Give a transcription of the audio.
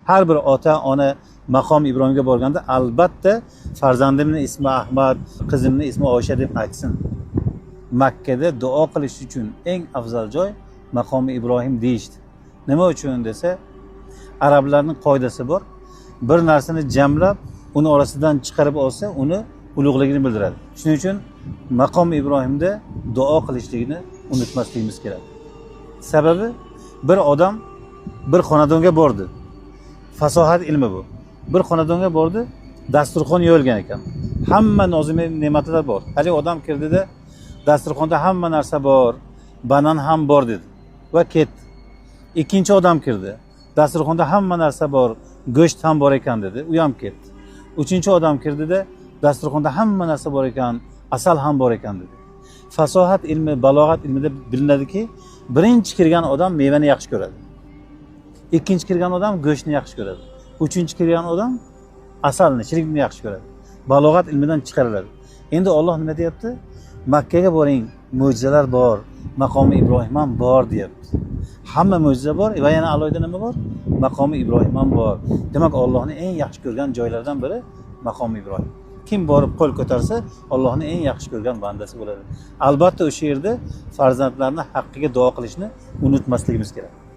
Har bir ota ona maqom Ibrohimga borganda albatta farzandimni ismi Ahmad, qizimni ismi Oysha deb aytsin. Makkada duo qilish uchun eng afzal joy maqomi Ibrohim deyishdi. Nima uchun desa, arablarning qoidasi bor. Bir narsani jamlab, uni orasidan chiqarib olsa, uni ulug'ligini bildiradi. Shuning uchun maqom Ibrohimda duo qilishlikni unutmasligimiz kerak. Sababi, bir odam bir xonadonga bordi. Fasohat ilmi bu. Bir xonadonga bordi, dasturxon yoyilgan ekan. Hamma nozime ne'matlar bor. Haligi odam kirdida, dasturxonda hamma narsa bor, banan ham bor dedi va ketdi. Ikkinchi odam kirdi. Dasturxonda hamma narsa bor, go'sht ham bor ekan dedi. U ham ketdi. Uchinchi odam kirdida, dasturxonda hamma narsa bor ekan, asal ham bor ekan dedi. Fasohat ilmi, balog'at ilmida bilinadiki, birinchi kirgan odam mevani yaxshi ko'radi. Ikkinchi kirgan odam go'shtni yaxshi ko'radi. Uchinchi kirgan odam asalni, shirikni yaxshi ko'radi. Balog'at ilmidan chiqariladi. Endi Olloh nima deyapti? Makkaga boring, mo'jizalar bor, maqomi Ibrohim ham bor deyapti. Hamma mo'jiza bor va yana alohida nima bor? Maqomi Ibrohim ham bor. Demak, Allohning eng yaxshi ko'rgan joylaridan biri maqomi Ibrohim. Kim borib qo'l ko'tarsa, Allohning eng yaxshi ko'rgan bandasi bo'ladi. Albatta o'sha yerda farzandlarni haqqiga duo qilishni unutmasligimiz kerak.